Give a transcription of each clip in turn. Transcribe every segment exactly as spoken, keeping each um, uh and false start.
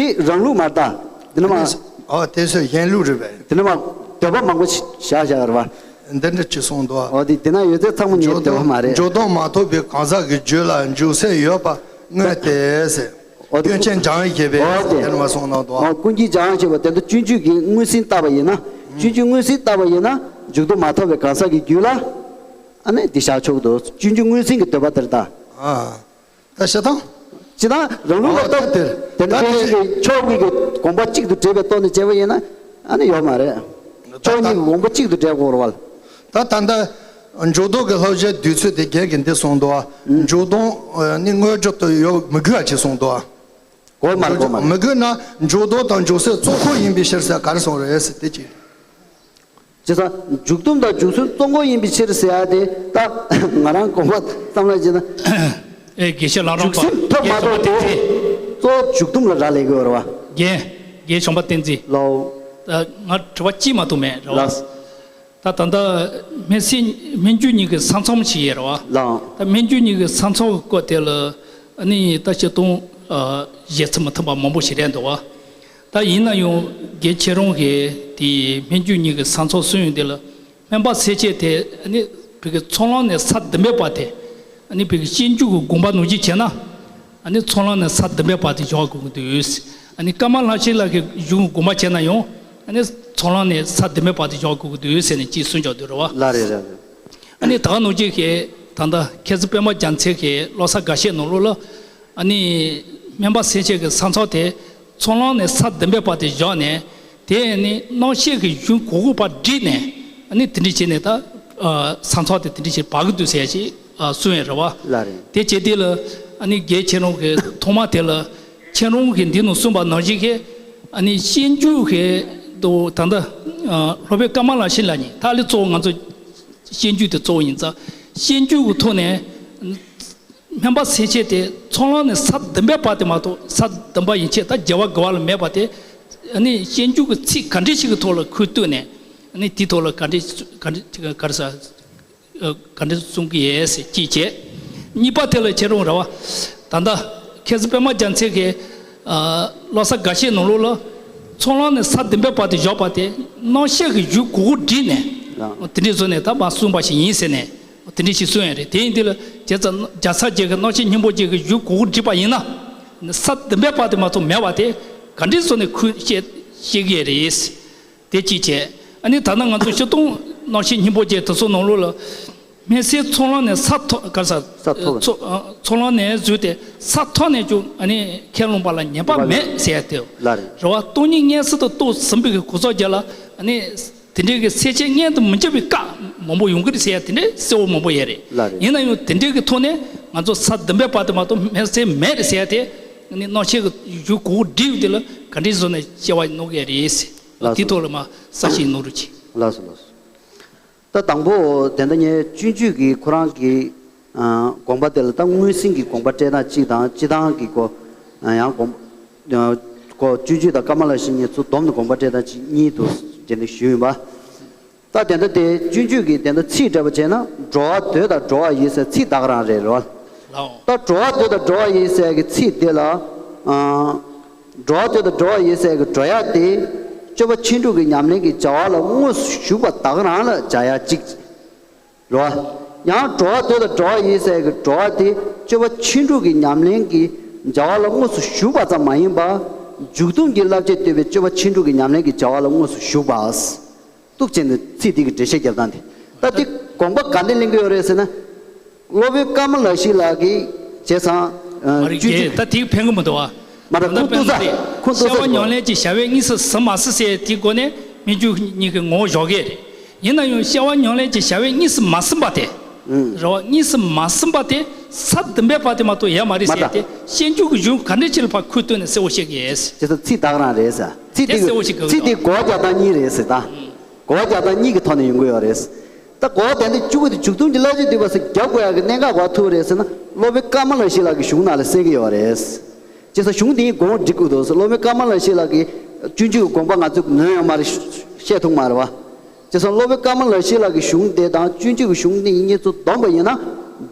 དེ་རང་ལུགས་མ་རེད་ད། དེ་ནི་མ། ཨ་དེ་ཚོ་གཞན་ལུགས་རེད་པས། དེ་ནི་མ་འདོད་པ་མང་པོ་བཞག་བཞག་རེད་པ། འདི་འདྲ་ཅིག་གསུངས་འདུག་ཨ། འོ་དེ་དེ་ན་ཡོད་ཚད་ཚང་མ་ངའི་འདོད་པ་མ་རེད། འཇུག་ལྡོག་མ་ཐོབ་པའི་གང་ཟག་གི་རྒྱུད་ལ་འཇུག་སེམས་ཡོད་པ་དངོས་ཏེ་ཟེར། འོ་དེ་སྐྱོན་ཅན་སྦྱང་བའི་བྱེད་པས་འོ་དེ་དེ་ནི་མ་གསུངས་གནང་འདུག་ཨ། འོ་ཀུན་གྱིས་སྦྱང་བའི་བྱེད་པ་དེ་ཚོ་སྤྱོད་འཇུག་གི་དངོས་ཟིན་བཏབ་པ་ཡིན་ན། སྤྱོད་འཇུག་དངོས་ཟིན་བཏབ་པ་ཡིན་ན་འཇུག་ལྡོག་མ་ཐོབ་པའི་གང་ཟག་གི་རྒྱུད་ལ། ཨ་ནི་འདི་བཞག་ཆོག་གི་འདུག་སྤྱོད་འཇུག་དངོས་ཟིན་གྱི་འདོད་པ་དེར་ད། ཨ། ད་བྱེད་སྟངས། སྤྱིར་བཏང་རང་ལུགས་ལ་ཨ་ལྟོས། དེར་དེ་ནི་ད་ཕན་ཚུན་གྱི་ཕྱོགས་གཉིས་ཀྱི་དགོངས་པ་གཅིག་ཏུ་འགྲེལ་བའི་ཐོག་ནས་བྱས་པ་ཡིན་ན་ཨ་ནི་ཡོད་མ་རེད། ད་ཕྱོགས་གཉིས་ཀྱི་དགོངས་པ་གཅིག་ཏུ་འགྲེལ་དགོས་རེད་བ། ད་ད་ལྟ་འཇུག་ལྡོག་གི་བསླབ་བྱའི་བསྡུས་ཚུལ་དེ་རྒན་གྱིས་འདི་གསུངས་འདུག་ཨ། ཨུ། འཇུག་ལྡོག་ནི་དངོས་སྦྱོར་དུ་ཡོད་མི་དགོས་པ་ཅིག་གསུངས་འདུག་ཨ། དགོས་མ་རེད། དགོས་མ་རེད། མི་དགོས་ན་འཇུག་ལྡོག་དང་འཇུག་སེམས་གཙོ་འཁོར་ཡིན་པའི་ཕྱིར་ཟེར་ག་རེ་གསུངས་རེད་ཟེར་དེ་གཅིག་བྱས་ཙང་འཇུག་སྡོམ་དང་འཇུག་སེམས་གཙོ་འཁོར་ཡིན་པའི་ཕྱིར་ཟེར་ཡ་དེ་ད་ང་རང་དགོངས་པ་བསམ་བློ་བྱས་ན། ཨེ་དགེ་བཤེས་ལགས་རང་འཇུག་པ་སེམས་ཐོབ་མ་ཐོབ་དེ་གཙོ་བོ་འཇུག་སྡོམ་ལ་རག་ལས་དགོས་རེད་བ། རྒན། རྒན་གཞོན་པ་བསྟན་འཛིན། ལགས། ད་ང་དྲི་བ་གཅིག་མ་གཏོགས་མེད་རེད་བ། ལགས། ད་ད་ལྟ་སྨན་སེམས་སྨན་རྒྱུད་གཉིས་ཀྱི་ས་མཚམས་ཤིག་ཡོད་རེད་བ། ལགས། ད་སྨན་རྒྱུད་གཉིས་ཀྱི་ས་མཚམས་ཀྱི་སྐོར་དེ་ལ་ཨ་ནི་ད་སྤྱིར་བཏང་ཨ་བཞེད་ཚུལ་མི་མཐུན་པ་མང་པོ་ཞིག་རེད་འདུག་བ། ད་ཡིན་ན་ཡང་རྒན་ཁྱེད་རང་གིས་དེ་སྨན་རྒྱུད་གཉིས་ཀྱི་ས་མཚམས་གསུངས་ཡོང་དུས་ལ་སྨན་པ་སེམས་ཅན་དེ་ཨ་ནི་བོད་ཀྱི་ཚོགས་ལམ་ནས་ས་བདུན་པའི་བར་དེ་ཨ་ནི་བོད་ཀྱི་སྤྱོད་འཇུག་གི་དགོངས་པ་ནང་བཞིན་བྱས་ན། ཨ་ནི་ཚོགས་ལམ་ནས་ས་བདུན་པའི་བར་དུ་བཞག་དགོས་ཀྱི་འདུག་ཨ་ནི་ཀ་མ་ལ་ཤཱི་ལ་གི་གཞུང་དགོངས་པ་བྱས་ན་ཡང་ཨ་ནི་ཚོགས་ལམ་ནས་ས་བདུན་པའི་བར་དུ་བཞག་དགོས་ཀྱི་འདུག་ཟེར་ནས་ཅིག་གསུངས་ཀྱང་འདུག་རེད་བ། ལགས་རེད་རེད་རེད། ཨ་ནི་ད་ག་ནང་བཞིན་གྱི་ད་ལྟ་མཁས་བཙུན་པད་མ་རྒྱལ་མཚན་གྱི་བློ་གསར་དགའ་བཤད་ནང་ལོགས་ལ་ཨ་ནི་སྨན་པ་སེམས་ཅན་གྱི་ས་མཚམས་དེ་ཚོགས་ལམ་ནས་ས་བདུན་པའི་བར་དུ་བཞག་ནས། དེ་ནི་རྣམ་བཤད་ཀྱི་གཞུང་གོ་གོ་བ་བསྒྲིགས་ནས་ཨ་ནི་དེ་འདྲ་བྱས་ནས་ད་ཨ་ས་མཚམས་དེ་དེ་འདྲ་བྱས་བར་གི་འདུག་ཟེར་ཞིག་ཨ་གསུངས་ཡོད་རེད་བ། ལགས་རེད། དེ་བྱས་དུས་ལ་ཨ་ནི་རྒན་ཁྱེད་རང་གི་ཐོག་མ་དེ་ལ་ཁྱེད་རང་གིས་འདི་ནང་གསུངས་པ་ནང་བཞིན་གྱི་ཨ་ནི་སྤྱོད་འཇུག་གི་དུ་ད་ལྟ་ཨ་སློབ་དཔོན་ཀ་མ་ལ་ཤཱི་ལ་ནི་ད་ལས་གཙོ་བོ་ང་ཚོ་སྤྱོད་འཇུག་དེ་གཙོ་བོ་ཡིན་ཙང་སྤྱོད་འཇུག་གི་ཐོག་ནས། སྨན་པ་སེམས་ཅན་དེ་ཚོགས་ལམ་ནས་ས་བདུན་པའི་བར་དེ་མ་གཏོགས་ས་བདུན་པ་ཡན་ཆད་ད་བརྒྱད་པ་དགུ་པ་ལ་མེད་པ་དེ། ཨ་ནི་སྤྱོད་འཇུག་གི་ཚིག་ག་འདྲ་ཞིག་གི་ཐོག་ལ་ཁུངས་གཏུགས་ནས་ཨ་ནི་དེའི་ཐོག་ལ་ག་འདྲ་ག་འདྲ་ག་རེ་ཟ་ག་འདྲ་གསུང་གི་ཡོད་ཟེར་གཅིག་བྱས། གཉིས་པ་དེ་ལ་ཁྱེད་རང་རེད་བ། ད་ལྟ་མཁས་བཙུན་པད་མ་རྒྱལ་མཚན་གྱིས་བློ་གསར་དགའ་བཤད་ནང་ལོགས་ལ་ཚོགས་ལམ་ནས་ས་བདུན་པའི་བར་དུ་བཞག་པ་དེ་རྣམ་བཤད་ཀྱི་གཞུང་གོ་གོ་བསྒྲིགས་ནས་དེ་འདྲའི་བཟོ་ནས་ད་མར་གསུངས་པ་ཞིག་ཡིན་ཟེར་ནས། དེ་འདྲ་ཞིག་གསུངས་ཡོད་རེད། དེ་ཡིན་དུས་ལ་རྒྱལ་ཚ་རྒྱལ་ཚ་རྒྱལ་གྱི་རྣམ་བཤད་སྙིང་པོ་རྒྱལ་གྱི་གཞུང་གོ་གོ་བསྒྲིགས་པ་ཡིན་ན། ས་བདུན་པའི་བར་དུ་མ་གཏོགས་མེད་པ་དེ་ག་འདྲ་བཟོ་ནས་ཁུངས་བཤད་བཤད་ཀྱི་ཡོད་རེད། དེ་གཅིག་བྱས། ཨ་ནི་ད་ནང་ང་ཚོ་སྤྱིར་བཏང་རྣམ་བཤད་སྙིང་པོ་རྒྱལ་དེ་ཚོ་ནང་ལོགས་ལ། སྨན་སེམས་ཚོགས་ལམ་ནས་ས་ཐོབ་ག་ས། ས་ཐོབ། ཚོགས་ཚོགས་ལམ་ནས་བཟོས་ཏེ་ས་ཐོབ་ནས་ཀྱང་ཨ་ནི་ཁས་བླངས་པ་ལ་ཉེས་པ་མེད་ཟེར་ཡ་དེ། ལགས་རེད། རེད་བ། སྟོང་ཉིད་མངོན་གསལ་དུ་རྟོགས་ཟིན་པའི་གོ་ས་རྒྱལ་ལ་ཨ་ནི། དེ་འདྲའི་གི་སེམས་ཅན་མངོན་དུ་མི་འགྱུར་བའི་བཀའ་མང་པོ་ཡོང་གི་རེད་ཟེར་ཡ་དེ་འདྲའི་གསལ་བོ་མང་པོ་ཡོད་རེད། ལགས་རེད། ཡིན་ན་ཡང་དེ་འདྲའི་གི་ཐོག་ནས་ང་ཚོ་ས་བདུན་པའི་བར་དུ་མ་གཏོགས་སྨན་སེམས་མེད་རེད་ཟེར་ཡ་དེ་ནི་རྣམ་བཤད་གི་གཞུང་གོ་བསྒྲིགས་དེ་ལ་ག་འདྲའི་བཟོ་ནས་དཔྱད་པ་གནང་གི་ཡོད་རེད་ཟེར། ལགས་སོ། དེ་ཐོག་ལ་མ་གསལ་བཤད་གནང་རོགས་གྱིས། ལགས་སོ་ལགས་སོ། ད་དང་པོ་དེ་འདྲ་ངས་སྤྱོད་འཇུག་གི་ཁོ་རང་གི་ཨ་དགོངས་པ་དེ་ལ་ད་དངོས་ཟིན་གྱི་དགོངས་པ་སྤྲད་ན་གཅིག་དང་སྤྱིར་བཏང་གི་གོ་ཡང་དགོངས་ཨ་གོ་སྤྱོད་འཇུག་དང་ཀ་མ་ལ་ཤཱི་གཉིས་ཚུར་བསྡོམས་ནས་དགོངས་པ་སྤྲད་ན་གཅིག་གཉིས་འདུག་དེ་འདྲ་ཞུས་ཡིན་པ། ད་དེ་འདྲ་དེ་སྤྱོད་འཇུག་གི་དེ་འདྲ་ཚིག་འགྲེལ་པ་བྱས་ན་འགྲོ་བ་འདོད་དང་འགྲོ་བ་ཡི་ཟེར་ཚིག་ད་ག་རང་རེད་རོ། ལའོ། ད་འགྲོ་བ་འདོད་དང་འགྲོ་བ་ཡི་ཟེར་གྱི་ཚིག་དེ་ལ་ཨ་འགྲོ་བ་འདོད་དང་འགྲོ་བ་ཡི་ཟེར་གྱི་འགྲོ་ཡ་དེ་སྤྱོད་པ་ཕྱིན་དྲུག་གི་ཉམས་ལེན་གྱི་བྱ་བ་ལ་དངོས་སུ་ཞུགས་པ་ད་ག་རང་ལ་བྱ་ཡ་གཅིག་རོ། ཡང་འགྲོ་བ་འདོད་དང་འགྲོ་བ་ཡི་ཟེར་གྱི་འགྲོ་བ་དེ་སྤྱོད་པ་ཕྱིན་དྲུག་གི་ཉམས་ལེན་གྱི་བྱ་བ་ལ་དངོས་སུ་ཞུགས་པ་ཙམ་མ་ཡིན་པར་འཇུག་སྡོམ་གྱི་བསླབ་བྱས་བསྟོད་པའི་སྤྱོད་པ་ཕྱིན་དྲུག་གི་ཉམས་ལེན་གྱི་བྱ་བ་ལ་དངོས་སུ་ཞུགས་པ། གཏུག་བྱས་ནས་ཚིག་འདི་གི་འགྲེལ་བཤད་རྒྱབ་སྟངས་དེ། ད་འདི་དགོངས་པ་ག་འདྲ་ལེན་གྱི་ཡོད་རེད་ཟེར་ན། སློབ་དཔོན་ཀ་མ་ལ་ཤཱི་ལགས་ཀྱིས་བྱས་ཙང་། ཨ། མ་རེད། སྤྱོད་འཇུག་ད་དེ་ཕན་གི་མི་འདུག་བ། མ་རེད། ད་ཁུངས་གཏུགས་ས། ད་ཁུངས་གཏུགས་ས། སྐྱེ་བ་མྱོང་ལས་ཀྱི་བྱ་བས་གཉིས་སུ་ཟིན་མ་ཟིན་ཟེར་དེའི་སྒོ་ནས་སྨན་རྒྱུད་གཉིས་ཀྱི་ངོ་བོ་བཞག་གི་རེད། ཡིན་ན་ཡང་སྐྱེ་བ་མྱོང་ལས་ཀྱི་བྱ་བས་གཉིས་སུ་མ་ཟིན་པ་དེ། ཨང་། རེད་བ། གཉིས་སུ་མ་ཟིན་པ་དེ་ས་བདུན་པའི་བར་དེ་མ་གཏོགས་ཡོད་མ་རེད་ཟེར་ཏེ། སྤྱོད་འཇུག་གི་གཞུང་ག་འདྲ་ཅིག་ལ་ཕར་ཁུངས་གཏུགས་ནས་གསལ་བོ་བཤད་ཀྱི་ཡོད། དེ་ཚོ་ཚིག་ད་ག་རང་རེད་ཟེར། ཚིག་དེ་གི་གསལ་བོ་ཞིག་གི་ཚིག་དེ་གོ་བ་རྒྱག་སྟངས་གཉིས་རེད་ཟེར་ད། གོ་བ་རྒྱག་སྟངས་གཉིས་ཀྱི་ཐོག་ནས་ཡོང་གི་ཡོད་རེད། ད་གོ་བ་དེ་འདྲ་བཅུ་དགུ་དེ་འཇུག་སྡོམ་གྱི་བསླབ་བྱ་འདུས་པ་ཟེར་རྒྱབ་དགོས་ཡག་གི་གནད་འགག་ག་པར་ཐུག་རེད་ཟེར་ན་སློབ་དཔོན་ཀ་མ་ལ་ཤཱི་ལགས་ཀྱི་གཞུང་ནང་ལ་གསལ་གྱི་ཡོད་རེད། བྱས་ཙང་གཞུང་འདིའི་དགོངས་འགྲིག་གི་འདུག་ཟེར། སློབ་དཔོན་ཀ་མ་ལ་ཤཱི་ལགས་ཀྱི་སྤྱོད་འཇུག་གི་དགོངས་པ་ང་ཚོས་ནོན་ཡོད་མ་རེད། བཤད་ཐུབ་མ་རེད་བ། བྱས་ཙང་སློབ་དཔོན་ཀ་མ་ལ་ཤཱི་ལགས་ཀྱི་གཞུང་དེ་དང་སྤྱོད་འཇུག་གི་གཞུང་གཉིས་གཉིས་ཚུར་བསྡོམས་པ་ཡིན་ན།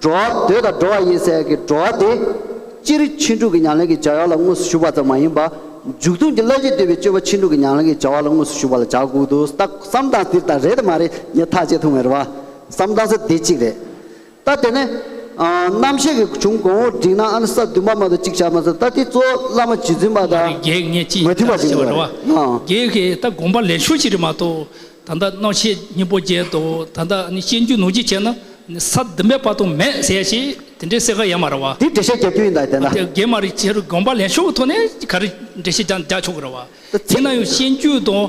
འགྲོ་བ་འདོད་དང་འགྲོ་བ་ཡི་ཟེར་གྱི་འགྲོ་བ་དེ་སྤྱིར་ཕྱིན་དྲུག་གི་ཉམས་ལེན་གྱི་བྱ་བ་ལ་དངོས་སུ་ཞུགས་པ་ཙམ་མ་ཡིན་པར་ མཇུག་སྡོམ་གྱི་བསླབ་བྱའི་བསྟོད་པའི་སྤྱོད་པ་ཕྱིན་དྲུག་གི་ཉམས་ལེན་གྱི་བྱ་བ་ལ་དངོས་སུ་ཞུགས་པ་ལ་བྱ་དགོས་འདུག། ད་བསམ་སྟངས་འདི་ལྟར་རེད་དམ་མ་རེད་ངས་ཐག་བཅད་ཐུབ་མེད་རེད་བ། བསམ་སྟངས་ཟེར་དེ་གཅིག་རེད། ད་དེ་ནས་ཨ་རྣམ་བཤད་ཀྱི་གཞུང་གོང་འོག་བསྒྲིགས་ན་ཨ་ནི་ས་བདུན་པ་མ་གཏོགས་གཅིག་བྱ་མ་ཟེར། ད་དེ་གཙོ་བོ་བླ་མ་རྗེ་བཙུན་པ་དང་རྒྱལ་ངས་ཅིག་མ་མཐུན་པ་ཞིག་ཡོད་རེད་བ། ཨ་རྒྱལ་གྱི་ད་དགོངས་པ་ལེགས་ཤོས་ཅིག་རེད་མ་གཏོགས། ད་ལྟ་རྣམ་བཤད་སྙིང་པོ་བརྒྱད་དང་ད་ལྟ་ནི་བཤད་རྒྱུད་ནོར་རྒྱུད་བྱས་ན་ས་བདུན་པའི་བར་དུ་མེད་ཟེར་ཡ་ཞིག་དེ་འདྲའི་གསལ་ཁ་ཡོད་མ་རེད་བ། དེ་འགྲེལ་བཤད་རྒྱབ་རྒྱུ་ཡིན་ད་དེ་ན། དེ་རྒྱས་མ་རེད། ཁྱེད་རང་དགོངས་པ་ལེགས་ཤོས་ཀྱི་ཐོག་ནས་ག་རེ་འགྲེལ་བཤད་རྒྱག་རྒྱག་ཆོག་གི་རེད་བ། ད་དེ་ན་ཡང་བཤད་རྒྱུད་དང་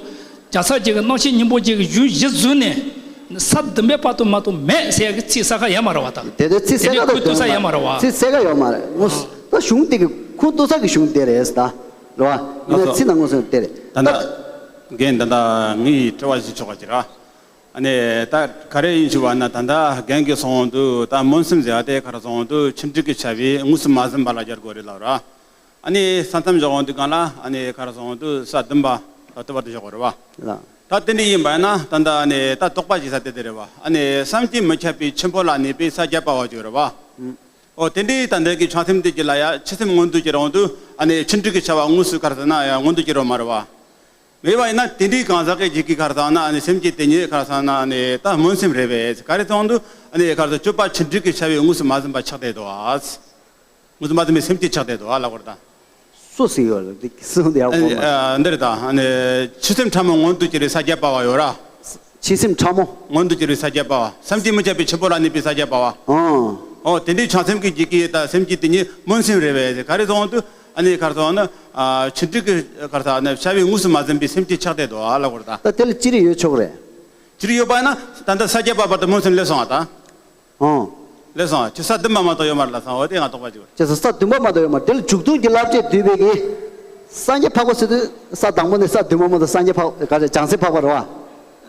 རྒྱལ་ཚབ་རྗེ་གི་རྣམ་བཤད་སྙིང་པོ་བརྒྱད་ཀྱི་གཞུང་གཞི་བཟུང་ནས་ས་བདུན་པའི་བར་དུ་མ་གཏོགས་མེད་ཟེར་ཡ་གི་ཚིག་གསལ་ཁ་ཡོད་མ་རེད་བ་ད། དེ་དེ་ཚིག་གསལ་ཁ་ད་ཁུངས་གཏུགས་ས་ཡོད་མ་རེད་བ། ཚིག་གསལ་ཁ་ཡོད་མ་རེད་དངོས་སུ། ད་གཞུང་དེ་གི་ཁུངས་གཏུགས་ས་གི་གཞུང་དེ་རེད་ད། རེད་བ། ཡིན་ན་ཚིག་ནང་དངོས་སུ་དེ་རེད་ད། ད་ལྟ་རྒན་ད་ལྟ་ངའི་དྲི་བ་ཞིག་ཆོག་པ་ཅིག་ར། ཨ་ནི་ད་ག་རེ་ཡིན་ཞུ་བ་ན་ད་ལྟ་རྒན་གྱིས་གསུངས་འདུག། ད་སྨོན་སེམས་ཟེར་བ་དེ་ག་རེ་གསུངས་འདུག། ཕྱིན་དྲུག་གི་བྱ་བས་དངོས་སུ་མ་ཟིན་པ་ལ་སྦྱར་དགོས་རེད་ལབ་ར། ཨ་ནི་ས་མཚམས་འཇོག་འོང་དུས་སྒང་ལ་ཨ་ནི་ག་རེ་གསུངས་འདུག། ས་བདུན་པ་ལ་ལྟོས་པར་དུ་འཇོག་དགོས་རེད་བ། ལགས། ད་དེ་འདྲ་ཡིན་པ་ན་ད་ལྟ་ཨ་ནི་ད་དོགས་པ་ཞིག་ས་དེ་དེ་རེད་བ། ཨ་ནི་བསམ་གྱིས་མི་ཁྱབ་པའི་ཆེན་པོ་ལ་གནས་པའི་ས་བརྒྱད་པ་བ་ཅིག་རེད་བ། ཨོ་དེ་འདྲའི་ད་འདི་གི་བྱང་སེམས་དེ་གྱི་ལ་ཡ་ཕྱི་སེམས་མངོན་དུ་གྱུར་འོང་དུས་ཨ་ནི་ཕྱིན་དྲུག་གི་བྱ་བ་དངོས་སུ་ག་རེ་ཟེར་ན་ཡ་མངོན་དུ་གྱུར་བ་མ་རེད་བ། མེད་པ་ཡིན་ན་དེ་འདྲའི་གང་ཟག་གི་རྒྱུད་ཀྱི་ག་རེ་ཟེར་ན་ཨ་ནི་སེམས་ཀྱི་དེ་ཉིད་ག་རེ་ཟེར་ན་ཨ་ནི་ད་སྨོན་སེམས་རེད་པས། ག་རེ་ཙང་དུ་ཨ་ནི་ག་རེ་ཟེར་སྤྱོད་པ་ཕྱིན་དྲུག་གི་བྱ་བས་དངོས་སུ་མ་ཟིན་པ་ཆགས་བསྡད་དོ། དངོས་སུ་མ་ཟིན་པའི་སེམས་ཀྱིས་ཆགས་བསྡད་དོ་ལབ་དགོས་རེད་ད། སུ་ཟེར་ཡོད་རེད་འདི་གསུང་དེ་ཡག་པོ་མ། ཨ་འདི་རེད་ད། ཨ་ནི་ཕྱི་སེམས་ཕྲ་མོ་མངོན་དུ་གྱུར་བའི་ས་བརྒྱད་པ་བ་ཡོད་ར། ཕྱི་སེམས་ཕྲ་མོ། མངོན་དུ་གྱུར་བའི་ས་བརྒྱད་པ་བ། བསམ་གྱིས་མི་ཁྱབ་པའི་ཆེན་པོ་ལ་གནས་པའི་ས་བརྒྱད་པ་བ། ཨང་། ཨོ་དེ་འདྲའི་བྱང་སེམས་ཀྱི་རྒྱུད་ཀྱི་ད་སེམས་ཀྱི་དེ་ཉིད་སྨོན་སེམས་རེད་པས། ག་རེ་ཙང་དུ་ཨ་ནི་ག་རེ་ཙང་ན་ཨ་ཕྱིན་དྲུག་གི་ག་རེ་ཟེར་ན་བྱ་བའི་དངོས་སུ་མ་ཟིན་པའི་སེམས་ཀྱིས་ཆགས་བསྡད་དོ་ལབ་དགོས་རེད་ད། ད་དེ་ལ་ཅི་རིགས་ཡོད་ཆོག་རེད། ཅི་རིགས་ཡོད་པ་ན་ད་ལྟ་ས་བརྒྱད་པ་བར་དུ་སྨོན་སེམས་སླེབས་སོང་ང་ད། ཨང་། ལགས་སོ། ཁྱོད་ས་བདུན་པ་མ་གཏོགས་ཡོད་མ་རེད་ལབ་སོང་། འོ་དེ་ང་དོགས་པ་ཅིག་ཡོད། ཁྱོད་ས་ས་བདུན་པ་མ་གཏོགས་ཡོད་མ་རེད། དེ་ལ་མཇུག་སྡོམ་གྱི་བསླབ་བྱ་བསྡུས་པའི་གི་སངས་རྒྱས་འཕགས་པ་ཟེར་དུས་ས་དང་པོ་ནས་ས་བདུན་པ་མ་གཏོགས་སངས་རྒྱས་འཕགས་ག་རེ་བྱང་སེམས་འཕགས་པ་རེད་བ།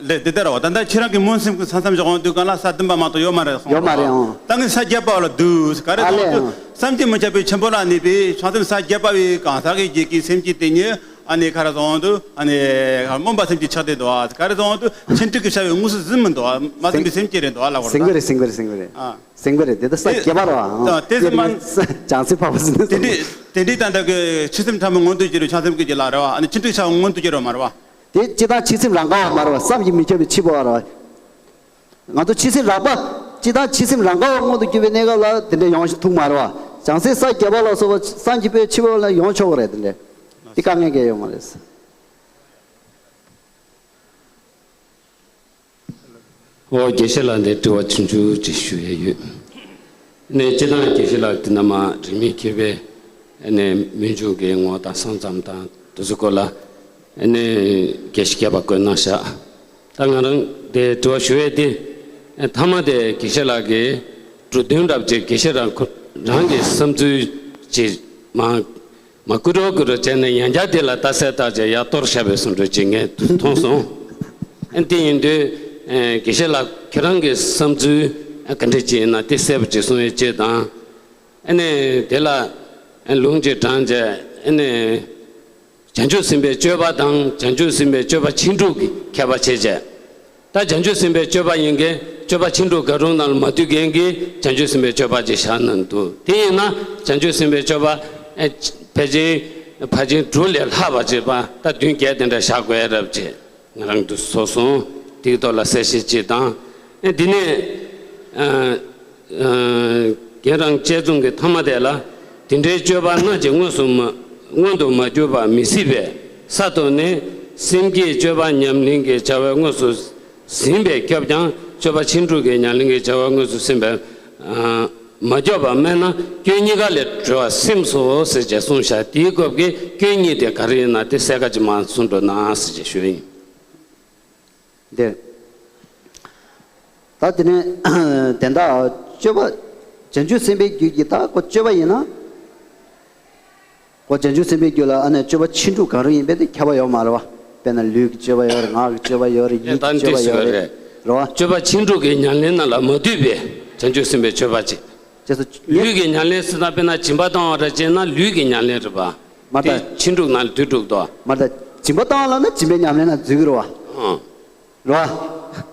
ལས་དེ་ལྟར་བ་ད་ལྟ་ཁྱེད་རང་གི་སྨོན་སེམས་ཀྱི་ས་མཚམས་བཞག་འོང་དུས་གང་ལ་ས་བདུན་པ་མ་གཏོགས་ཡོད་མ་རེད་གསུངས། ཡོད་མ་རེད་ཨང་། ད་ངས་ས་བརྒྱད་པ་ལ་བསྡུས། ག་རེ་ཨ་ལས་གསུངས་དུས་ཨང་། བསམ་གྱིས་མི་ཁྱབ་པའི་ཆེན་པོ་ལ་གནས་པའི་བྱང་སེམས་ས་བརྒྱད་པ་བའི་གང་ཟག་གི་རྒྱུད་ཀྱི་སེམས་ཀྱི་དེ་ཉིད། ཨ་ནི་ག་རེ་ཙང་དུ་ཨ་ནི་སྨོན་པ་སེམས་ཀྱི་ཆགས་བསྡད་དོ། ག་རེ་ཙང་དུ་ཕྱིན་དྲུག་གི་བྱ་བའི་དངོས་སུ་ཟིན་མི་འདུག། མ་ཟིན་པའི་སེམས་ཀྱི་རེད་འདུག་ལབ་དགོས་རེད་ད། ཟིན་གི་རེད་ཟིན་གི་རེད་ཟིན་གི་རེད། ཨ། ཟིན་པ་རེད་དེ་ད་ས་དེ་བརྒྱད་པ་རེད་བ། དེ་དེ་ཚོ་མ་བྱང་སེམས་འཕགས་པ་ཟིན་དེ་འདྲི་དེ་འདྲི་ད་ལྟ་གི་ཆོས་སེམས་ཕྲ་མོ་མངོན་དུ་གྱུར་བའི་བྱང་སེམས་ཀྱི་ལ་རེད་བ། ཨ་ནི་ཕྱིན་དྲུག་ཆ་མངོན་དུ་གྱུར་བ་མ་རེད་བ། དེ་སྤྱི་དང་ཕྱི་སེམས་རང་ག་བ་མ་རེད་བ། བསམ་གྱིས་མི་ཁྱབ་པའི་ཕྱི་པོ་བ་རེད་བ། ང་ཚོ་ཕྱི་སེམས་རགས་པ་སྤྱི་དང་ཕྱི་སེམས་རང་ག་བ་མངོན་དུ་གྱུར་པའི་གནས་སྐབས་ལ་དེ་འདྲ་ཡོང་ཐུབ་མ་རེད་བ། བྱང་སེམས་ས་བརྒྱད་པ་ལ་སོགས་པ་བསམ་གྱིས་པའི་ཕྱི་པོ་ལ་ཡོང་ཆོག་གི་རེད་དེ་འདྲ། དེ་དཀའ་ངལ་གང་ཡང་ཡོད་མ་རེད། ཨོ་དགེ་བཤེས་ལགས་འདི་དྲི་བ་ཆུང་ཆུང་ཅིག་ཞུ་ཡས་ཡོད། ནས་སྤྱི་བཏང་དགེ་བཤེས་ལགས་འདི་ནམ་རིས་མེད་མཁས་པའི་ནས་མི་འཇུག་གི་ངོ་དང་ས་མཚམས་དང་དེ་ཚོ་སྐོར་ལ་ནས་དགེ་བཤེས་མཁས་པ་བཀོད་གནང་ཤག། ད་ང་རང་དེ་དྲི་བ་ཞུ་ཡས་དེ་མཐའ་མ་དེ་དགེ་བཤེས་ལགས་ཀྱིས་འབྲུ་དོན་རབ་ཅིག་དགེ་བཤེས་རང་ཁོ་རང་གི་བསམ་ཚུལ་ཅིག་མ། མ་ཀུ་རོ་ཀུ་རོ་བྱས་ནས་ཡང་བསྐྱར་དེ་ལ་ལྟ་གསལ་བཏགས་བྱས་ཡར་གཏོར་བཞག་པའི་བཟོ་འདྲ་ཅིག་ངས་མཐོང་སོང་། ཨ་དེ་ཡིན་དུས་ཨེ་དགེ་བཤེས་ལགས་ཁྱེད་རང་གི་བསམ་ཚུལ་ཨ་ག་འདྲ་ཅིག་ཡིན་ན་དེ་གསལ་པོ་ཅིག་གསུང་ཡས་ཅིག་དང་། ཨ་ནི་དེ་ལ་ཨ་ལུང་ཅིག་དྲངས་བྱས་ཨ་ནི་བྱང་ཆུབ་སེམས་དཔའི་སྤྱོད་པ་དང་བྱང་ཆུབ་སེམས་དཔའི་སྤྱོད་པ་ཕྱིན་དྲུག་གི་ཁྱད་པར་ཕྱེ་བྱས། ད་བྱང་ཆུབ་སེམས་དཔའི་སྤྱོད་པ་ཡིན་མཁན་སྤྱོད་པ་ཕྱིན་དྲུག་གང་རུང་ནང་ལ་མ་འདུས་མཁན་གྱིས་བྱང་ཆུབ་སེམས་དཔའི་སྤྱོད་པ་ཅིག་བཞག་ན་འདུག། དེ་ཡིན་ན་བྱང་ཆུབ་སེམས་དཔའི་སྤྱོད་པ་ཨེ་ཕལ་ཆེར་ཕལ་ཆེར་དྲུག་ལས་ལྷག་པ་ཅིག་པ་ད་བདུན་བརྒྱད་དེ་འདྲ་བཞག་དགོས་རབས་ཅིག་ང་རང་དུ་ཚོར་སོང་། དེའི་ཐོག་ལ་གསལ་བཤད་ཅིག་དང་། ཨེ་འདི་ནས་ཨ། རྒན་རང་དཔྱད་རྩོམ་གྱི་མཐའ་མ་དེ་ལ། དེ་འདྲའི་སྤྱོད་པ་སྣ་གཅིག་མངོན་སུམ་མངོན་དུ་མ་གྱུར་པ་མི་སྲིད་པས་ས་ཐོག་ནས་སེམས་བསྐྱེད་སྤྱོད་པ་ཉམས་ལེན་གྱི་བྱ་བས་དངོས་སུ་ཟིན་པས་སྐྱོབ་ཀྱང་སྤྱོད་པ་ཕྱིན་དྲུག་གི་ཉམས་ལེན་གྱི་བྱ་བས་དངོས་སུ་ཟིན་པས་མ་སྐྱོབ་པ་སྨྲས་ན་སྐྱོན་གཉིས་ཀ་ལས་གྲོལ་བར་སེམས་སོ་ཟེར་བྱས་གསུངས་བཞག། དེའི་སྐབས་ཀྱི་སྐྱོན་གཉིས་དེ་ག་རེ་ཡིན་ན་དེ་གསལ་ཁ་ཅིག་མར་གསུང་རོགས་གནང་ཟེར་བྱས་ཞུ་ཡིན། འདིར། ད་དེ་ནས་དེ་འདྲ་སྤྱོད་པ་བྱང་ཆུབ་སེམས་དཔའི་རྒྱུད་ཀྱི་ད་ཁོ་སྤྱོད་པ་ཡིན་ན། ཁོ་བྱང་ཆུབ་སེམས་དཔའི་རྒྱུད་ལ་ཨ་ནི་སྤྱོད་པ་ཕྱིན་དྲུག་གང་རུང་ཡིན་པས་དེ་ཁྱབ་པ་ཡོད་མ་རེད་བ། དཔེར་ན་ལུས་ཀྱི་སྤྱོད་པ་ཡོད་རེད། ངག་གི་སྤྱོད་པ་ཡོད་རེད། ཡིད་ཀྱི་སྤྱོད་པ་ཡོད་རེད། རེད་བ། སྤྱོད་པ་ཕྱིན་དྲུག་གི་ཉམས་ལེན་ནང་ལ་མ་འདུས་པའི་བྱང་ཆུབ་སེམས་དཔའི་སྤྱོད་པ་ཅིག། ཅེས་སོ། ལུས་ཀྱི་ཉམས་ལེན་ཟེར་ན་དཔེར་ན་སྦྱིན་པ་བཏང་བ་འདྲ་བྱས་ན་ལུས་ཀྱི་ཉམས་ལེན་རེད་པ། མ་དེ་ད། ཕྱིན་དྲུག་ནང་ལ་འདུས་འགྲོ་གི་འདུག། མ་ད། སྦྱིན་པ་བཏང་བ་ལབ་ན་སྦྱིན་པའི་ཉམས་ལེན་ལ་འཛུལ་གི་རེད་བ། ཨང་། རེད་བ།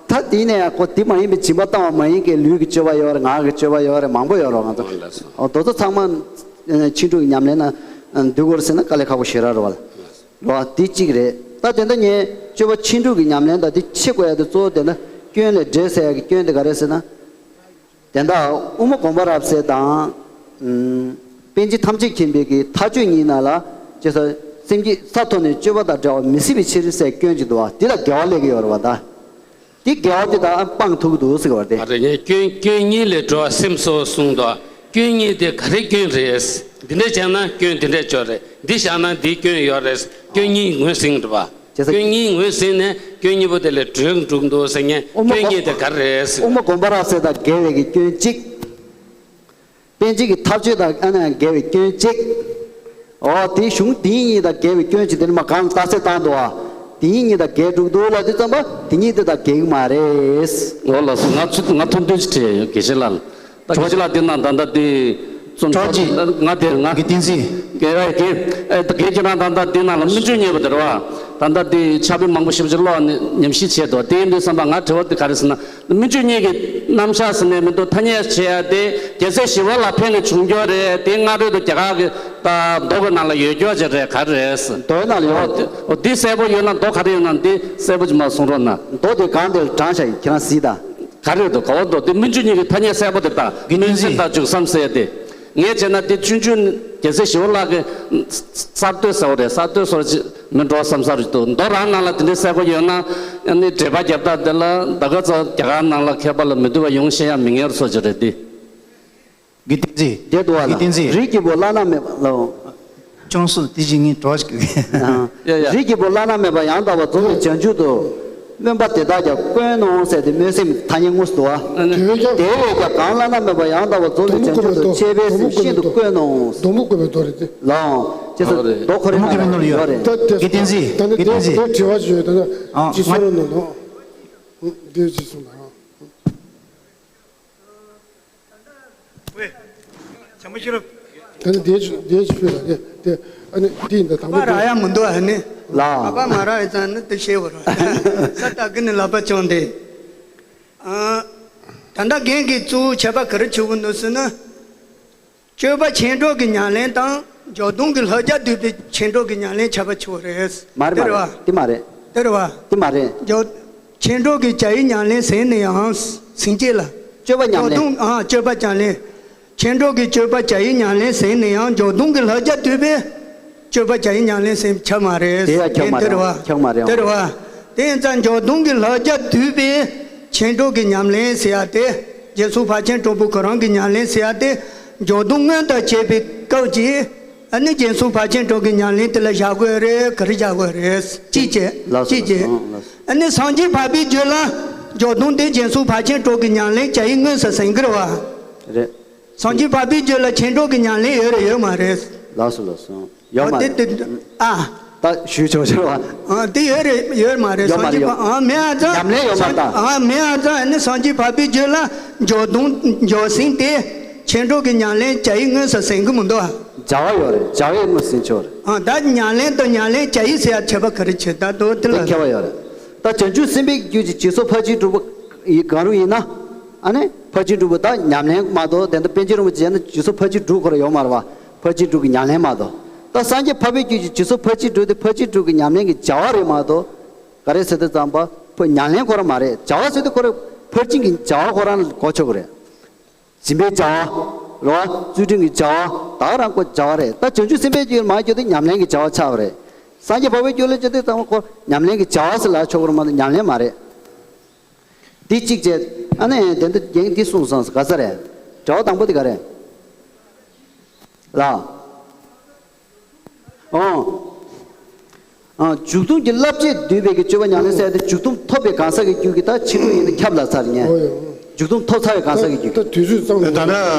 ད་དེ་ནས་ཁོ་དེ་མ་ཡིན་པའི་སྦྱིན་པ་བཏང་བ་མ་ཡིན་གྱི་ལུས་ཀྱི་སྤྱོད་པ་ཡོད་རེད། ངག་གི་སྤྱོད་པ་ཡོད་རེད། མང་པོ་ཡོད་རེད་ང་ཚོ། ཨོ་ལགས་སོ། ཨོ་དེ་ཚོ་ཚང་མ་ཕྱིན་དྲུག་གི་ཉམས་ལེན་ལ་འདུས་དགོས་རེད་ཟེར་ན་དཀའ་ལས་ཁག་པོ་ཞེ་དྲག་རེད་ རོ། འདི་གཅིག་རེད། ད་དེ་འདྲ་ངས་སྤྱོད་པ་ཕྱིན་དྲུག་གི་ཉམས་ལེན་དང་འདི་ཕྱེ་དགོས་ཡ་དེ་གཙོ་བོ་དེ་འདྲ་སྐྱོན་ལས་འབྲས་ཟེར་ཡ་གི་སྐྱོན་དེ་ག་རེ་ཟེར་ན། དེ་འདྲ་དབུ་མ་དགོངས་པ་རབ་གསལ་དང་། ཨུམ། པཎ་ཆེན་ཐམས་ཅད་མཁྱེན་པའི་གི་མཐའ་དཔྱོད་གཉིས་ནང་ལ་ཅེས་སེམས་བསྐྱེད་ས་ཐོབ་ནས་སྤྱོད་པ་དང་བྲལ་བ་མི་སྲིད་པའི་ཕྱིར་ཟེར་སྐྱོན་གཅིག་འདུག་བ། འདི་ལ་འགལ་བ་སླེབས་ཀྱི་ཡོད་རེད་བ་ད། འདི་འགལ་བ་འདི་དག་སྤང་ཐུབ་ཀྱི་འདུག་ཟེར་བ་རེད། ཨ་རེ་ངས་སྐྱོན་སྐྱོན་གཉིས་ལས་གྲོལ་བ་སེམས་གསོ་གསུངས་འདུག་སྐྱོན་གཉིས་དེ་ག་རེ་སྐྱོན་རེད། འདི་འདྲ་བྱས་ན་སྐྱོན་འདི་འདྲ་བྱོས་རེད། འདི་བཞག་ན་འདི་སྐྱོན་ཡོད་རེད། སྐྱོན་གཉིས་ངོས་ཟིན་རེད་པ། བྱས་ཙང་། སྐྱོན་གཉིས་ངོས་ཟིན་ནས་སྐྱོན་གཉིས་པོ་དེ་ལས་གྲོལ་འགྲོ་གི་འདུག་ཟེར་ངས་དབུ་མ་སྐྱོན་གཉིས་དེ་ག་རེ་རེད་ཟེར། དབུ་མ་དགོངས་པ་རབ་གསལ་དང་འགལ་བའི་གི་སྐྱོན་གཅིག་པཎ་ཆེན་གྱི་མཐའ་དཔྱོད་དང་ཨ་ནི་འགལ་བའི་སྐྱོན་གཅིག་འོ་དེའི་གཞུང་དེ་གཉིས་དང་འགལ་བའི་སྐྱོན་གཅིག་དེ་ནི་མ་གང་རྟགས་གསལ་བཏང་འདུག་ཨ། དེ་གཉིས་དང་འགལ་འགྲོ་གི་འདུག་ལབ་དུས་ཙམ་པ་དེ་གཉིས་དེ་དང་འགལ་གྱི་མ་རེད། འོ་ལགས་སོ། ང་ཚོ་ང་ཐུང་ཐུང་ཅིག་དྲིས་ཡོད། དགེ་བཤེས་ལགས་ལ། ད་དགེ་བཤེས་ལགས་དེ་ན་ད་ལྟ་དེ་ཙུམ་ཅོག་ཅིག་ང་དེ་ང་གི་བསྟན་འཛིན། དགེ་བའི་དགེ་ཨེ་ད་དགེ་བཤེས་ལགས་ད་ལྟ་དེ་ན་ལ་སྨིན་བྱེད་གཉིས་པོ་དེ་རེད་བ། ད་ལྟ་དེ་ཕྱག་དཔེ་མང་པོ་ཞིབ་ཅིག་ཀློག་ནས་ཉམས་ཞིབ་བྱས་འདུག་དེ་ཡིན་དུས་ཙམ་པ་ང་དྲི་བ་དེ་ག་རེ་ཟེར་ན། སྨིན་བྱེད་གཉིས་ཀྱི་རྣམ་གཞག་ཟེར་ནས་མི་འདུག་ཐ་སྙད་བྱེད་ཡ་དེ་རྒྱལ་སྲས་ཞི་བ་ལྷ་ཕེབས་ནས་བྱུང་རྒྱུ་རེད། དེ་སྔ་རོལ་དུ་རྒྱ་གར་གྱི་ད་མདོ་གི་ནང་ལ་ཡོད་རྒྱུ་ཅིག་རེད་ག་རེ་རེད། མདོའི་ནང་ལ་ཡོད། འོ་དེ་འོ་དེ་གསལ་པོ་ཡོད་ན་མདོ་ག་རེ་ཡོད་ན་འདི་གསལ་པོ་ཅིག་མར་གསུང་རོགས་གནང་། མདོ་དེ་གང་དེར་དྲངས་བཞག་ཡིན་ཁྱེད་རང་གཟིགས་དང་། ག་རེ་རེད་འདུག་ག་བ་འདུག་དེ་སྨིན་བྱེད་གཉིས་ཀྱི་ཐ་སྙད་གསལ་པོ་དེ་དང་། དགེ་འདུན་སྨིན་བྱེད་དང་འཇུག་མཚམས་ཟེར་ཡ་དེ། ངས་བྱས་ན་དེ་ཆུང་ཆུང་རྒྱལ་སྲས་ཞི་བ་ལྷ་གི་གསར་གཏོད་ཟེར་བ་རེད། གསར་གཏོད་སོར་ཅིག་མི་འགྲོ་བསམ་ས་རེད་འདུག་མདོ་རང་ནང་ལ་དེ་འདྲའི་གསལ་པོ་ཡོད་ན་ཨ་ནི་འགྲེལ་པ་རྒྱབ་སྟངས་དེ་ལ་ད་ག་ཚོད་རྒྱ་གར་ནང་ལ་མཁས་པ་ལ་མི་བསྡུ་བ་ཡོང་ཤེས་ཡ་མི་ངེས་པ་སོགས་ཅིག་རེད་དེ། དགེ་བསྟན་འཛིན། དེ་འདུག་བ་ལ། དགེ་བསྟན་འཛིན། རིགས་ཀྱི་བུ་བླ་ན་མེད་པ་ལ། ཅུང་ཟད་དེ་བཞིན་ངས་གྲོགས་ཤིག་ཡ་ཡ། རིགས་ཀྱི་བུ་བླ་ན་མེད་པ་ཡང་དག་པར་རྫོགས་པའི་བྱང་ཆུབ་ཏུ། སྨོན་པ་དེ་དག་ཀྱང་དཀོན་ནོ་ཟེར་ཏེ་སྨོན་སེམས་ཐ་སྙད་དངོས་སུ་འདུག་བ། དེ་བས་ཀྱང་། དེ་བས་ཀྱང་གང་བླ་ན་མེད་པ་ཡང་དག་པར་རྫོགས་པའི་བྱང་ཆུབ་ཏུ་འཆད་པའི་སེམས་ཤིན་ཏུ་དཀོན་ནོ། སྡོང་པོ་བཀོད་པའི་མདོ་རེད་དེ། ལའང་། ཅེས་སོ་ལྡོག་ཁོ་རེ་ན་ཡོད་རེད། དགེ་བསྟན་འཛིན། ད་ནི་དགེ་བསྟན་འཛིན། དེ་དྲི་བ་ཞིག་ཡོད་ད་ན། ཨ་ཅི་སོ་རོ་ནོ་ནོ། དེ་ཅི་གསུངས་དང་། ཝེ། བྱམས་པ་ཤེས་རབ། ད་ནི་དེ་ཅི་དེ་ཅི་ཕུད་ལ་དེ་དེ་ཨ་ནི་དེ་ཡིན་ད་དང་པོ་པ་ར་ཡ་མི་འདུག་ཨ་ནི། ལ། ཨ་པ་མ་ར་ཡ་ཙང་ནི་དེ་ཤེས་བར། ས་ད་གི་ནི་ལ་པ་ཅོང་དེ། ཨ། ད་ལྟ་རྒན་གྱིས་གཙོ་བོ་ཁྱད་པར་ག་རེ་ཆུ་བོ་འདུག་ཟེར་ན། སྤྱོད་པ་ཆེ་འགྲོ་གི་ཉམས་ལེན་དང་འཇོག་སྡོམ་གྱི་ལྷ་རྒྱ་བསྡུས་པའི་ཆེ་འགྲོ་གི་ཉམས་ལེན་ཁྱད་པར་ཆེ་བ་རེད། མ་རེད་མ་རེད། དེ་མ་རེད། དེ་རེད་བ། དེ་མ་རེད། འཇོག་ཆེ་འགྲོ་གི་བྱ་ཡི་ཉམས་ལེན་ཟེར་ནས་ཡང་ཟིན་བྱེད་ལ། སྤྱོད་པ་ཉམས་ལེན། འཇོག་སྡོམ་ཨ་སྤྱོད་པ་ཉམས་ལེན། ཆེ་འགྲོ་གི་སྤྱོད་པ་བྱ་ཡི་ཉམས་ལེན་ཟེར་ནས་ཡང་འཇོག་སྡོམ་གྱི་ལྷ་རྒྱ་བསྡུས་པའི་སྤྱོད་པ་བྱ་ཡི་ཉམས་ལེན་ཟེར་ཁྱད་མ་རེད། དེ་ཡང་ཁྱད་མ་རེད། དེ་རེད་བ། ཁྱད་མ་རེད། དེ་རེད་བ། དེ་ཡིན་ཙང་འཇོག་སྡོམ་གྱི་ལྷ་རྒྱ་བསྡུས་པའི་ཆེ་འགྲོ་གི་ཉམས་ལེན་ཟེར་ཡ་དེ། རྒྱལ་སྲས་ཕར་ཕྱིན་དྲུག་པོ་ཁོ་རང་གི་ཉམས་ལེན་ཟེར་ཡ་དེ། འཇོག་སྡོམ་སྔོན་དུ་བྱས་པའི་སྐབས་ཀྱི། ཨ་ནི་རྒྱལ་སྲས་ཕར་ཕྱིན་དྲུག་གི་ཉམས་ལེན་དེ་ལ་བཞག་དགོས་རེད་ག་རེ་བཞག་དགོས་རེད་གཅིག་བྱས། ལགས་སོ། གཅིག་བྱས། ལགས་སོ། ཨ་ནི་སངས་རྒྱས་འཕགས་པའི་རྒྱུད་ལ་འཇོག་སྡོམ་དེ་རྒྱལ་སྲས་ཕར་ཕྱིན་དྲུག་གི་ཉམས་ལེན་བྱ་ཡི་དངོས་སུ་ཟིན་གྱི་རེད་བ། རེད། སངས་རྒྱས་འཕགས་པའི་རྒྱུད་ལ་ཆེ་འགྲོ་གི་ཉམས་ལེན་ཡོད་རེད་ཡོད་མ་རེད། ལགས་སོ་ལགས་སོ། ཡོད་མ་རེད། དེ་དེ་ཨ། ད་ཞུས་ཆོག་ཆོག་བ། ཨ་དེ་ཡོད་རེད་ཡོད་མ་རེད། ཡོད་མ་སངས་རྒྱས་རེད། པ་ཨ་མེད་ཨ་ཙང་། ཉམས་ལེན་ཡོད་མ་རེད་ད། ཨ་མེད་ཨ་ཙང་ཨ་ནི་སངས་རྒྱས་འཕགས་པའི་རྒྱུད་ལ་འཇོག་སྡོམ་འཇོག་ཟིན་དེ་ཆེ་འགྲོ་གི་ཉམས་ལེན་བྱ་ཡི་དངོས་སུ་ཟིན་གི་མི་འདུག་ཨ། བྱ་བ་ཡོད་རེད། བྱ་བའི་དངོས་ཟིན་ཆོག་རེད། ཨ་ད་ཉམས་ལེན་དང་ཉམས་ལེན་བྱ་ཡི་ཟེར་ཡ་ཁྱད་པར་ག་རེ་ཆེ་ད་དོ་དེ་ལ། དེ་ཁྱད་པར་ཡོད་རེད། ད་བྱང་ཆུབ་སེམས་དཔའི་རྒྱུད་ཀྱི་འཇིག་ཚོགས་ཕར་ཕྱིན་དྲུག་པོ་ཡི་གང་རུང་ཡིན་ན། ཨ་ནི་ཕར་ཕྱིན་དྲུག་པོ་ད་ཉམས་ལེན་མ་གཏོགས་དེ་འདྲ་པཎ་ཆེན་རིན་པོ་ཆེ་ཡང་ན་འཇིག་ཚོགས་ཕར་ཕྱིན་དྲུག་ཁོ་རང་ཡོད་མ་རེད་བ། ཕར་ཕྱིན་དྲུག་གི་ཉམས་ལེན་མ་གཏོགས། ད་སངས་རྒྱས་འཕགས་པའི་རྒྱུད་ཀྱི་འཇིག་ཚོགས་ཕར་ཕྱིན་དྲུག་དེ་ཕར་ཕྱིན་དྲུག་གི་ཉམས་ལེན་གྱི་བྱ་བ་རེད་མ་གཏོགས། ག་རེ་ཟེར་དུས་ཙམ་པ་ཕར་ཉམས་ལེན་ཁོ་རང་མ་རེད། བྱ་བ་ཟེར་དུས་ཁོ་རང་ཕར་ཕྱིན་གྱི་བྱ་བ་ཁོ་རང་ལ་གོ་ཆོག་གི་རེད། སྦྱིན་པའི་བྱ་བ། རེད་བ། བརྩོན་འགྲུས་ཀྱི་བྱ་བ། ད་ག་རང་ཁོ་བྱ་བ་རེད། ད་བྱང་ཆུབ་སེམས་དཔའི་རྒྱུད་མ་གྱུར་ཏེ་ཉམས་ལེན་གྱི་བྱ་བ་ཆགས་པ་རེད། སངས་རྒྱས་འཕགས་པའི་རྒྱུད་ལ་བྱེད་དུས་ཙམ་པ་ཁོ་ཉམས་ལེན་གྱི་བྱ་བ་ཟེར་ལ་ཆོག་གི་རེད་མ་གཏོགས་ཉམས་ལེན་མ་རེད། འདི་གཅིག་བྱས། ཨ་ནི་དེ་འདི་རྒྱན་འདི་གསུངས་སོང་ག་ས་རེད། དྲི་བ་དང་པོ་འདི་ག་རེད། ལ། ཨོ། ཨ་འཇུག་སྡོམ་གྱི་བསླབ་བྱས་བསྡུས་པའི་གི་སྤྱོད་པ་ཉམས་ལེན་ཟེར་ཏེ་འཇུག་སྡོམ་ཐོབ་པའི་གང་ཟག་གི་རྒྱུད་ཀྱི་ད་ཕྱིན་དྲུག་ཡིན་ན་ཁྱབ་ལ་ཚར་ངས། ཨོ་ཡ། འཇུག་སྡོམ་ཐོབ་ཚར་བའི་གང་ཟག་གི་རྒྱུད། ད་དུས་ཚོད་གཙང་ད་ལྟ་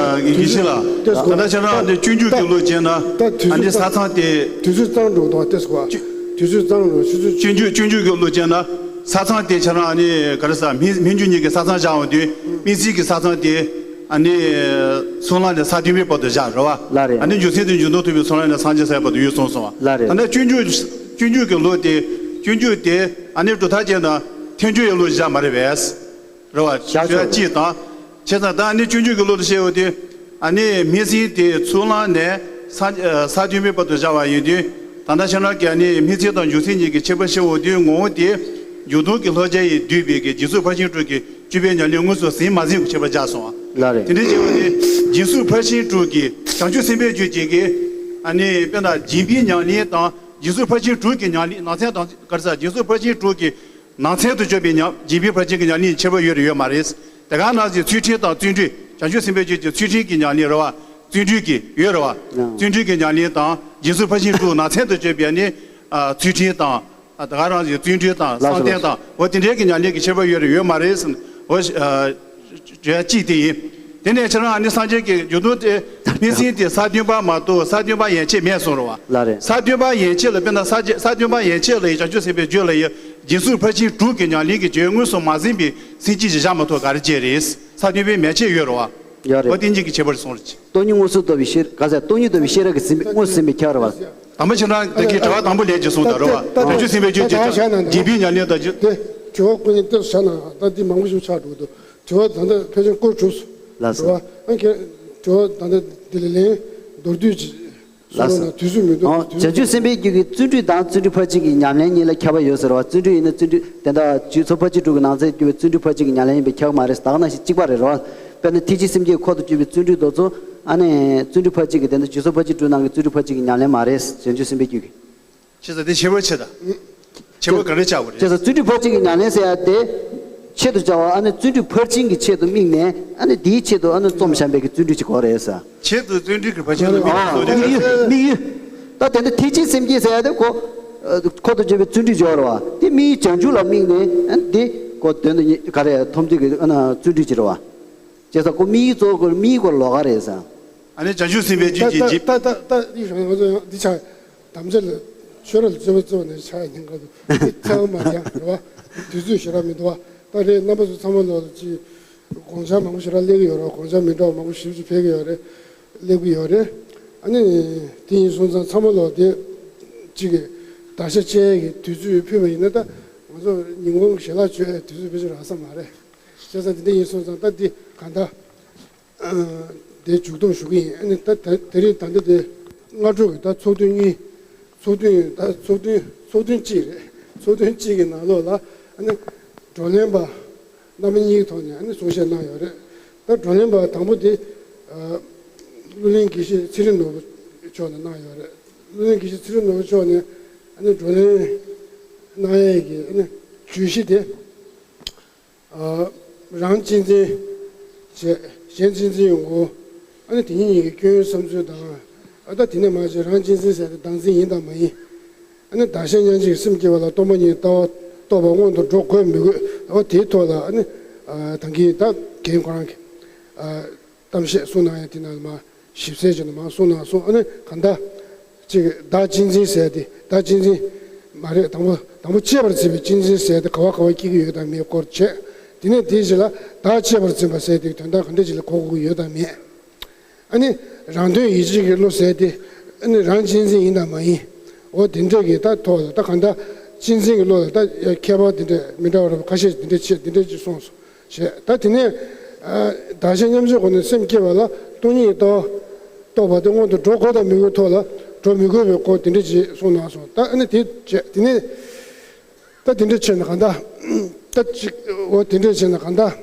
ཡིན་གྱི་ཤི་ལ། ད་ལྟ་ཁྱེད་རང་ནི་སྤྱོད་འཇུག་གི་བློ་ཅན་ན་ད་དུས་ཨ་ནི་ཚོད་ས་ཚང་དེ། དུས་ཚོད་གཙང་འགྲོ་དང་ཏེ་སུ་བ། དུས་ཚོད་གཙང་འགྲོ་ཆུ་ཚོད། སྤྱོད་འཇུག་སྤྱོད་འཇུག་གི་བློ་ཅན་ན་ས་ཚང་དེ་ཁྱེད་རང་ཨ་ནི་ག་རེ་ཟ་སྨིན་སྨིན་རྒྱུ་གཉིས་ཀྱི་ས་ཚང་བཞག་འོང་དུས་སྨིན་བྱེད་ཀྱི་ས་ཚང་དེ་ཨ་ནི་ཚུར་ལངས་ནས་ས་བདུན་པའི་བར་དུ་བཞག་རེད་བ། ལ་རེད། ཨ་ནི་འཇུག་སེམས་དེ་འཇུག་སྡོམ་ཐོབ་པའི་ཚུར་ལངས་ནས་སངས་རྒྱས་སའི་བར་དུ་ཡོད་གསུངས་སོང་བ། ལ་རེད། ད་ནི་སྤྱོད་འཇུག་སྤྱོད་འཇུག་གི་བློ་དེ་སྤྱོད་འཇུག་དེ་ཨ་ནི་གྲུབ་མཐའ་ཅན་དང་ཐལ་འགྱུར་ཡི་བློ་བཞག་མ་རེད་པས། རེད་བ། བྱ་ཆོག་ཅིག་དང་། བྱས་ཙང་ད་ཨ་ནི་སྤྱོད་འཇུག་གི་བློ་དེ་བཤད་འོ་དེ། ཨ་ནི་སྨིན་བྱེད་དེ་ཚུར་ལངས་ནས་ས་ས་བདུན་པའི་བར་དུ་བཞག་པ་ཡིན་དུས། ད་ལྟ་ཁྱེད་རང་གིས་ནི་སྨིན་ཚིག་དང་འཇུག་ཚིག་གཉིས་ཀྱི་ཁྱད་པར་ཕྱེ་བ་དེའི་ངོ་བོ་དེ་འཇུག་ལྡོག་གི་བསླབ་བྱ་ཡིས་བསྡུས་པའི་གི་རྗེས་ཚོད་ཕར་ཕྱིན་དྲུག་གི་བཅུ་པའི་ཉམས་ལེན་དངོས་སུ་ཟིན་མ་ཟིན་གྱི་ཁྱད་པར་བཞག་སོང་བ། ལགས་རེད། དེ་འདྲའི་ཕྱེ་བ་དེ་རྗེས་ཚོད་ཕར་ཕྱིན་དྲུག་གི་བྱང་ཆུབ་སེམས་དཔའི་རྒྱུད་ཀྱི་གི་ཨ་ནི་དཔེར་ན་སྦྱིན་པའི་ཉམས་ལེན་དང་རྗེས་ཚོད་ཕར་ཕྱིན་དྲུག་གི་ཉམས་ལེན་ནང་ཚན་དང་ག་རེ་ཟེར། རྗེས་ཚོད་ཕར་ཕྱིན་དྲུག་གི་ནང་ཚན་དུ་གྱུར་པའི་ཉམས་སྦྱིན་པའི་ཕར་ཕྱིན་གྱི་ཉམས་ལེན་ཁྱད་པར་ཡོད་རེད་ཡོད་མ་རེད། དེ་ག་ནང་བཞིན་ཚུལ་ཁྲིམས་དང་བརྩོན་འགྲུས། བྱང་ཆུབ་སེམས་དཔའི་རྒྱུད་ཀྱི་ཚུལ་ཁྲིམས་ཀྱི་ཉམས་ལེན་རེད་བ། བརྩོན་འགྲུས་ཀྱི་ཡོད་རེད་བ། ཨ། བརྩོན་འགྲུས་ཀྱི་ཉམས་ལེན་དང་རྗེས་ཚོད་ཕར་ཕྱིན་དྲུག་ནང་ཚན་དུ་གྱུར་པའི་ནི། ཨ། ཚུལ་ཁྲིམས་དང་། ཨ། དེ་ག་རང་བཞིན་བརྩོན་འགྲུས་དང་ལགས་སོ་བསམ་གཏན་དང་འོ་དེ་འདྲའི་གི་ཉམས་ལེན་གྱི་ཁྱད་པར་ཡོད་རེད་ཡོད་མ་རེད་ཟེར། འོ། ཨ། བརྗོད་ཡ་གཅིག་དེ་ཡིན། དེ་ནས་ཁྱེད་རང་ཨ་ནི་སངས་རྒྱས་ཀྱི་རྒྱུ་ནོར་དེ་སྨིན་ཚིག་དེ་ས་བདུན་པ་མ་གཏོགས་ས་བདུན་པ་ཡན་ཆད་མེད་གསུངས་རེད་བ། ལགས་རེད། ས་བདུན་པ་ཡན་ཆད་ལ་དཔེར་ན་ས་བཅད་ས་བདུན་པ་ཡན་ཆད་ལ་ཡི་བྱང་ཆུབ་སེམས་དཔའི་རྒྱུད་ལ་ཡི་རྗེས་ཚོད་ཕར་ཕྱིན་དྲུག་གི་ཉམས་ལེན་གྱི་རྒྱུན་དངོས་སུ་མ་ཟིན་པའི་སེམས་བསྐྱེད་ཅིག་བཞག་མ་ཐུབ་ག་རེ་བྱས་རེད། ས་བདུན་པའི་མན་ཆད་ཡོད་རེད་བ། ཡོད་རེད། འོ་དེ་གཉིས་ཀྱི་ཁྱད་པར་གསུངས་རེད། སྟོང་ཉིད་མངོན་སུམ་རྟོགས་པའི་ཤེས་ག་ཟེར། སྟོང་ཉིད་རྟོགས་པའི་ཤེས་རབ་ཀྱི་ཟིན་པའི་དངོས་སུ་ཟིན་པའི་ཁྱད་པར་བ། དམ་པ་ཁྱེད་རང་ད་གིན་དྲི་བ་དང་པོ་ལན་གྱིས་གསུངས་དང་རེད་བ། བྱང་ཆུབ་སེམས་དཔའི་རྒྱུད་ཀྱི་སྦྱིན་པའི་ཉམས་ལེན་དང་རྗེས། དེ་དྲི་བ་ཀུན་ནས་ལྟོས་བྱ་ན་ད་འདི་མང་པོ་ཞིག་ཆགས་འགྲོ་གི་འདུག་དྲི་བ་ད་ལྟ་ཕལ་ཆེར་སྐོར་གྲུབ་སོང་། ལགས་སོ། རེད་བ། ཨ་ཁྱེད་དྲི་བ་ད་ལྟ་འདི་ལ་ལན་མདོར་བསྡུས་ཅིག་ལགས་སོ། ལ་དུས་ཚོད་མི་འདུག་ཨོ། བྱང་ཆུབ་སེམས་དཔའི་རྒྱུད་ཀྱི་བརྩོན་འགྲུས་དང་བརྩོན་འགྲུས་ཕར་ཕྱིན་གྱི་ཉམས་ལེན་གཉིས་ལ་ཁྱད་པར་ཡོད་ཟེར་བ། བརྩོན་འགྲུས་ཡིན་ན་བརྩོན་འགྲུས་དེ་འདྲ་རྗེས་ཚོད་ཕར་ཕྱིན་དྲུག་གི་ནང་ཚན་གྱུར་པའི་བརྩོན་འགྲུས་ཕར་ཕྱིན་གྱི་ཉམས་ལེན་ཡིན་པའི་ཁྱད་པར་མ་རེད། ད་ག་ནང་བཞིན་གཅིག་པ་རེད་རོ། དཔེར་ན་ཐེག་ཆེན་སེམས་བསྐྱེད་འཁོར་དུ་གྱུར་པའི་བརྩོན་འགྲུས་དེ་ཚོ་ཨ་ནི་བརྩོན་འགྲུས་ཕར་ཕྱིན་གྱི་དེ་འདྲ་རྗེས་ཚོད་ཕར་ཕྱིན་གྱི་ཉམས་ལེན་མ་རེད། བྱང་ཆུབ་སེམས་དཔའི་རྒྱུད་ཀྱི། ཅེས་སོགས་དེ་ཁྱད་པར་ཆེ་ད། ཁྱད་པར་ག་རེ་ཆགས་པ་རེད། ཅེས་སོགས་བརྩོན་འགྲུས་ཕར་ཕྱིན་གྱི་ཉམས་ལེན་ཟེར་ཡ་དེ། ཆེད་དུ་བྱ་བ་ཨ་ནི་བརྩོན་འགྲུས་ཕར་ཕྱིན་གྱི་ཆེད་དུ་དམིགས་ནས་ཨ་ནི་དེའི་ཆེད་དུ་ཨ་ནི་རྩོམ་བཞག་པའི་གི་བརྩོན་འགྲུས་ཅིག་གོ་རེད་ས། ཆེད་དུ་བརྩོན་འགྲུས་ཀྱི་ཕར་ཕྱིན་ལ་དམིགས་ནས་ཨ། སོ་དེ་དམིགས་ཡུལ་དམིགས་ཡུལ། ད་དེ་འདྲ་ཐེག་ཆེན་སེམས་བསྐྱེད་ཟེར་ཡ་དེ་གོ། ཨ། འཁོར་དུ་གྱུར་པའི་བརྩོན་འགྲུས་སྦྱོར་བ་དེ་དམིགས་ཡུལ་བྱང་ཆུབ་ལ་དམིགས་ནས་ཨ་ནི་དེ་གོ་དོན་དུ་ག་རེ་ཐོབ་འདོད་ཀྱི་ཨ་ན་བརྩོན་འགྲུས་ཅིག་རེད་བ། ཅེས་སོགས་གོ་དམིགས་ཡུལ་གཙོ་བོ་གོ་དམིགས་ཡུལ་གོ་ལོགས་ཀ་རེད་ས། ཨ་ནི་བྱང་ཆུབ་སེམས་དཔའི་རྒྱུད་ཀྱི་ད་ད་ད་ད་ད་འདི་བྱ་ང་ཚོ་ཡང་འདི་བྱ། དམ་བཅའ་ལ་ཆོས་ར་ལ་རྩོད་པ་རྩོད་པ་ནས་ཆགས་ཡིན་ག་དུ་ཚང་མ་ཡང་རེད་བ། དུས་ཚོད་ཞེ་དྲག་མི་འདུག་བ། ད་རེས་རྣམ་པ་ཚོ་ཚང་མ་ལོག་ལ་ཅི། དགོངས་འཆར་མང་པོ་ཞེ་དྲག་སླེབས་ཀྱི་ཡོད་རེད། དགོངས་འཆར་མི་འདྲ་བ་མང་པོ་ཞིབ་ཅིག་ཕེབས་ཀྱི་ཡོད་རེད། སླེབས་ཀྱི་ཡོད་རེད། ཨ་ནི། དེ་ཡིན་སོང་ཙང་ཚང་མ་ལོག་དེ། ཅིག་གི་བརྡར་ཤ་བཅད་ཀྱི་དུས་ཚོད་ཕུལ་བ་ཡིན་ན་ད། ང་ཚོ་ཉིན་གུང་གི་ཞལ་ལག་མཆོད་དུས་ཚོད་ཕལ་ཆེར་རག་ས་མ་རེད། བྱས་ཙང་དེ་འདྲ་ཡིན་སོང་ཙང་ད་འདི་གང་ལྟར། དེ་མཇུག་བསྡོམས་ཞུ་གི་ཡིན། ཨ་ནི་ད་ད་དེ་རིང་ད་ལྟ་དེ་སྔ་དྲོ་གི་ད་ཚོགས་ཐུན་གཉིས། ཚོགས་ཐུན་ད་ཚོགས་ཐུན་ཚོགས་ཐུན་གཅིག་རེད། ཚོགས་ཐུན་གཅིག་གི་ནང་ལོགས་ལ་ཨ་ནི་བགྲོ་གླེང་པ་རྣམ་པ་གཉིས་ཀྱི་ཐོག་ནས་ཨ་ནི་གསུང་བཤད་གནང་ཡོད་རེད། ད་བགྲོ་གླེང་པ་དང་པོ་དེ་ཨ་གླུ་ལེན་དགེ་བཤེས་ཚེ་རིང་ནོར་བུ་མཆོག་ནས་གནང་ཡོད་རེད། གླུ་ལེན་དགེ་བཤེས་ཚེ་རིང་ནོར་བུ་མཆོག་ནས་ཨ་ནི་བགྲོ་གླེང་གནང་ཡས་ཀྱི་ཨ་ནི་བརྗོད་གཞི་དེ། ཨ། རང་གཅེས་འཛིན་བྱས། གཞན་གཅེས་འཛིན་ཡོང་སྒོ། ཨ་ནི་དེ་གཉིས་གཉིས་ཀྱི་སྐྱོན་ཡོན་བསམ་ཚུལ་དང་། ཨ་ད་དེ་ནས་མར་བྱས་རང་གཅེས་འཛིན་ཟེར་ཏེ་བདག་འཛིན་ཡིན་དང་མ་ཡིན། ཨ་ནི་བདག་གཞན་མཉམ་བརྗེའི་སེམས་བསྐྱེད་པ་ལ་སྟོང་པ་ཉིད་ལྟ་བ་རྟོགས་པ་སྔོན་དུ་འགྲོ་དགོས་མི་དགོས། ཨ་དེའི་ཐོག་ལ་ཨ་ནི། ཨ་ད་གིན་ད་རྒན་ཁོ་རང་གིས། ཨ་གཏམ་བཤད་གསུང་གནང་ཡ་དེ་ནང་ལ་མར། ཞིབ་གསལ་བྱས་ནས་མར་གསུངས་གནང་སོང་། ཨ་ནི་གང་ལྟར། གཅིག་བདག་གཅེས་འཛིན་ཟེར་ཏེ་བདག་གཅེས་འཛིན་མ་རེད། དང་པོ་དང་པོ་གཅེས་པར་འཛིན་པའི་གཅེས་འཛིན་ཟེར་ཏེ་ག་བ་ག་བ་སྐྱེ་གི་ཡོད་དང་མེད་སྐོར་བྱས། དེ་ནས་དེའི་རྗེས་ལ་བདག་གཅེས་པར་འཛིན་པ་ཟེར་ཏེ་དོན་དག་ག་འདྲ་ཅིག་ལ་གོ་དགོས་ཀྱི་ཡོད་དང་མེད། ཨ་ནི་རང་དོན་ཡིད་བྱེད་ཀྱི་བློ་ཟེར་ཏེ་ཨ་ནི་རང་གཅེས་འཛིན་ཡིན་དང་མ་ཡིན། འོ་དེ་འདྲ་གི་ད་ཐོག་ལ་ད་གང་ལྟར་གཅེས་འཛིན་གྱི་བློ་ལ་ད་ཁྱད་པར་དེ་འདྲ་མི་འདྲ་བ་རེད་པ། ཁ་ཤས་དེ་འདྲ་བྱས་དེ་འདྲ་ཅིག་གསུངས་སོང་། ཞེས། ད་དེ་ནས་ཨ་བདག་གཞན་མཉམ་བརྗེའི་སྒོ་ནས་སེམས་བསྐྱེད་པ་ལ་སྟོང་ཉིད་ཀྱི་ལྟ་བ་རྟོགས་པ་དེ་སྔོན་དུ་འགྲོ་དགོས་དང་མི་དགོས་ཐོག་ལ་འགྲོ་མི་དགོས་པའི་སྐོར་དེ་འདྲ་ཅིག་གསུངས་གནང་སོང་། ད་ཨ་ནི་དེ་བྱས་དེ་ནས་ད་དེ་འདྲ་བྱས་ན་གང་ལྟར་ད་ཅིག་འོ་དེ་འདྲ་བྱས་ན་གང་ལྟར་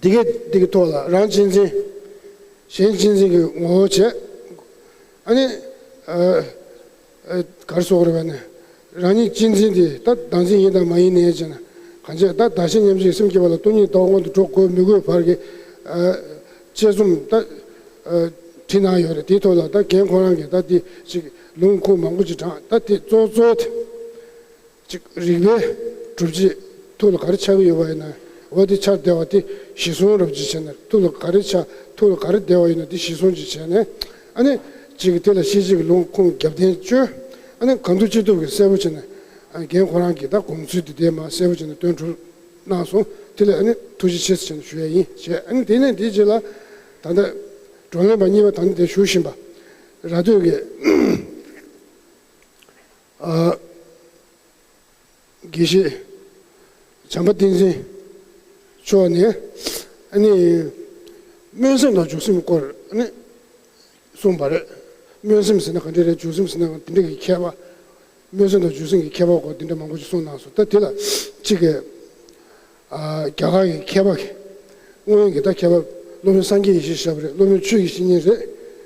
འདི་གའི་འདི་གི་ཐོག་ལ་རང་གཅེས་འཛིན་གཞན་གཅེས་འཛིན་གྱི་ངོ་བོ་བྱས། ཨ་ནི་ཨ། ཨ་ག་རེ་ཟེར་དགོས་རེད་པ་ནི། རང་ཉིད་གཅེས་འཛིན་དེ་ད་བདག་འཛིན་ཡིན་དང་མ་ཡིན་ནས་བྱས་ན། གང་བྱས་ད་བདག་གཞན་མཉམ་བརྗེའི་སེམས་བསྐྱེད་པ་ལ་སྟོང་ཉིད་ལྟ་བ་སྔོན་དུ་འགྲོ་དགོས་མི་དགོས་བར་གྱི་ཨ་དཔྱད་རྩོམ་ད་ཨ་བྲིས་གནང་ཡོད་རེད། དེའི་ཐོག་ལ་ད་རྒན་ཁོ་རང་གིས་ད་དེ་ཅིག་ལུང་ཁུངས་མང་པོ་ཅིག་དྲངས། ད་དེ་གཙོ་གཙོ་དེ་ཅིག་རིགས་པའི་སྒྲུབ་བྱེད་ཐུགས་ལ་ག་རེ་ཆགས་ཀྱི་ཡོད་པ་ཡིན་ན། འོ་དེ་ཆགས་བསྡད་པ་དེ་གཞི་བཟུང་རབ་ཅིག་བྱས་ནས་ཐུགས་ལ་ག་རེ་ཆགས་ཐུགས་ལ་ག་རེ་བསྡད་པ་ཡིན་ན་དེ་གཞི་བཟུང་ཅིག་བྱས་ནས། ཨ་ནི་གཅིག་གིས་དེ་ལ་ཤེས་བྱེད་ཀྱི་ལུང་ཁུངས་རྒྱབ་རྟེན་བཅོལ། ཨ་ནི་གང་ཐུབ་ཅི་ཐུབ་ཀྱིས་གསལ་པོ་བྱས་ནས། ཨ་རྒན་ཁོ་རང་གིས་ད་དགོངས་ཚུལ་དེ་དེ་མར་གསལ་པོ་བྱས་ནས་སྟོན་གྲུབ་གནང་སོང་། དེ་ལ་ཨ་ནི་ཐུགས་རྗེ་ཆེ་ཟེར་བྱས་ནས་ཞུ་ཡ་ཡིན་ཞེས། ཨ་ནི་དེ་ནས་དེའི་རྗེས་ལ་ད་ལྟ་བགྲོ་གླེང་པ་གཉིས་པ་ད་ནི་དེ་ཞུ་བཞིན་པ་ར་སྟོད་ཀྱི་ཨ། དགེ་བཤེས་བྱམས་པ་བསྟན་འཛིན་མཆོག་ནས་ཨ་ནི་སྨོན་སེམས་དང་འཇུག་སེམས་སྐོར་ཨ་ནི་གསུངས་པ་རེད། སྨོན་སེམས་ཟེར་ན་ག་འདྲ་རེད། འཇུག་སེམས་ཟེར་ན་དེ་འདྲ་གི་མཁས་པ། སྨོན་སེམས་དང་འཇུག་སེམས་ཀྱི་མཁས་པ་སྐོར་དེ་འདྲ་མང་པོ་ཞིག་གསུངས་གནང་སོང་། ད་དེ་ལ་གཅིག་གིས་ཨ་རྒྱ་གར་གྱི་མཁས་པ་གི་སྔོན་གྱི་ད་མཁས་པ་སློབ་དཔོན་སངས་རྒྱས་ཡེ་ཤེས་ཞབས་རེད། སློབ་དཔོན་ཆོས་ཀྱི་བཤེས་གཉེན་རེད།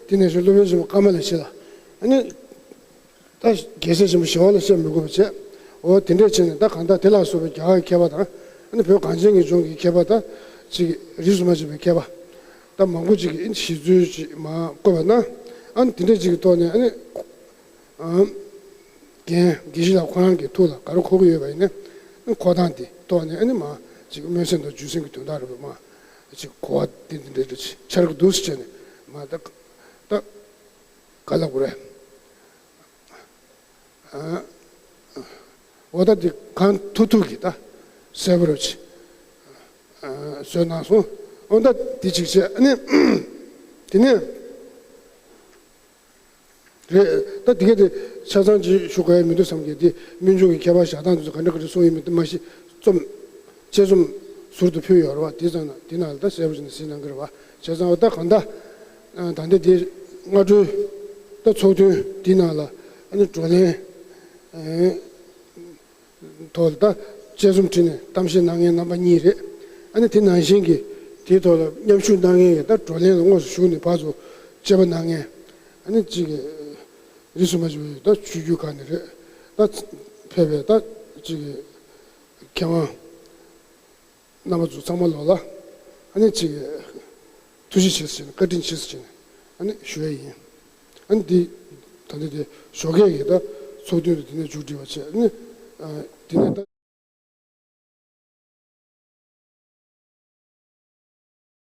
དེ་ནས་བཞིན་སློབ་དཔོན་ཆེན་པོ་ཀ་མ་ལ་ཤཱི་ལ། ཨ་ནི། ད་རྒྱལ་སྲས་ཆེན་པོ་ཞི་བ་ལྷ་བཤད་མི་དགོས་པ་བྱས། འོ་དེ་འདྲས་བྱས་ནས་ད་གང་ལྟར་དེ་ལ་སོགས་པའི་རྒྱ་གར་གྱི་མཁས་པ་དང་། ཨ་ནི་བོད་གངས་ཅན་གྱི་ལྗོངས་ཀྱི་མཁས་པ་དང་། ཅིག་རིས་སུ་མ་ཆད་པའི་མཁས་པ་ད་མང་པོ་ཅིག་གིས་ཨ་ནི་ཞིབ་འཚོལ་ཅིག་མར་བཀོད་པ་ན། ཨ་ནི་དེ་འདྲས་ཅིག་གི་ཐོག་ནས་ཨ་ནི་ཨམ་རྒན་དགེ་བཤེས་ལགས་ཁོ་རང་གི་ཐུགས་ལ་ག་རེ་འཁོར་གྱི་ཡོད་པ་ཡིན་ན། ཨ་ནི་འཁོར་སྟངས་དེ་ཐོག་ནས་ཨ་ནི་མར་ཅིག་སྨོན་སེམས་དང་འཇུག་སེམས་ཀྱི་དོན་དག་རེད་པ། མར་ཅིག་གོ་བ་དེ་འདི་འདྲས་ཅིག་འཆར་གྱི་འདུག་ཟེར་བྱས་ནས་མར་ད་ད་ག་ལབ་དགོས་རེད། འོ་ད་འདི་གང་ཐུབ་ཐུབ་ཀྱིས་ད་གསལ་པོ་རེ་བྱས་བཟོས་གནང་སོང་། འོ་ད་འདི་གཅིག་བྱས། ཨ་ནི་དེ་ནས་རེད། ད་འདི་ག་དེ་ཆ་ཚང་ཅིག་ཞུ་དགོས་ཡ་མི་འདུག་བསམ་གི། འདི་སྨན་ཆུང་གི་མཁས་པ་བཞག་སྟངས་དེ་ཚོ་ག་འདྲ་ག་འདྲ་གསུངས་ཡོད་མེད་དེ་མ་གཞི་རྩོམ་དཔྱད་རྩོམ་ཟུར་དུ་ཕུལ་ཡོད་རེད་པ། དེ་ཙམ་ན་དེ་ནང་ལ་ད་གསལ་པོ་བྱས་ནས་གཟིགས་གནང་གི་རེད་པ། བྱས་ཙང་འོ་ད་གང་ལྟར་ད་ལྟ་དེ་སྔ་དྲོའི་ད་ཚོགས་ཐུན་དེ་ནང་ལ་ཨ་ནི་བགྲོ་གླེང་ཐོག་ལ་ད་དཔྱད་རྩོམ་བྲིས་ནས་གཏམ་བཤད་གནང་མཁན་རྣམ་པ་གཉིས་རེད། ཨ་ནི་དེ་ནང་བཞིན་གྱི་དེའི་ཐོག་ལ་མཉམ་ཞུགས་གནང་མཁན་གྱི་ད་བགྲོ་གླེང་ལ་དངོས་སུ་ཞུགས་ནས་ཕར་ཚུར་དཔྱད་པ་གནང་མཁན་ཨ་ནི་གཅིག་གི་རིས་སུ་མ་ཆད་པའི་ད་ཆོས་བརྒྱུད་ཁག་ནས་རེད། ད་ཕེབས་པའི་ད་གཅིག་གི་མཁས་དབང་རྣམ་པ་ཚོ་ཚང་མ་ལོག་ལ་ཨ་ནི་གཅིག་གི་ཐུགས་རྗེ་ཆེ་ཟེར་ནས་བཀའ་དྲིན་ཆེ་ཟེར་ནས་ཨ་ནི་ཞུ་ཡ་ཡིན། ཨ་ནི་འདི་ད་ལྟ་དེ་ཞོགས་ཀས་ཀྱི་ད་ཚོགས་ཐུན་དུ་དེ་ནས་མཇུག་སྒྲིལ་བ་བྱས། ཨ་ནི་དེ་ནས་ད།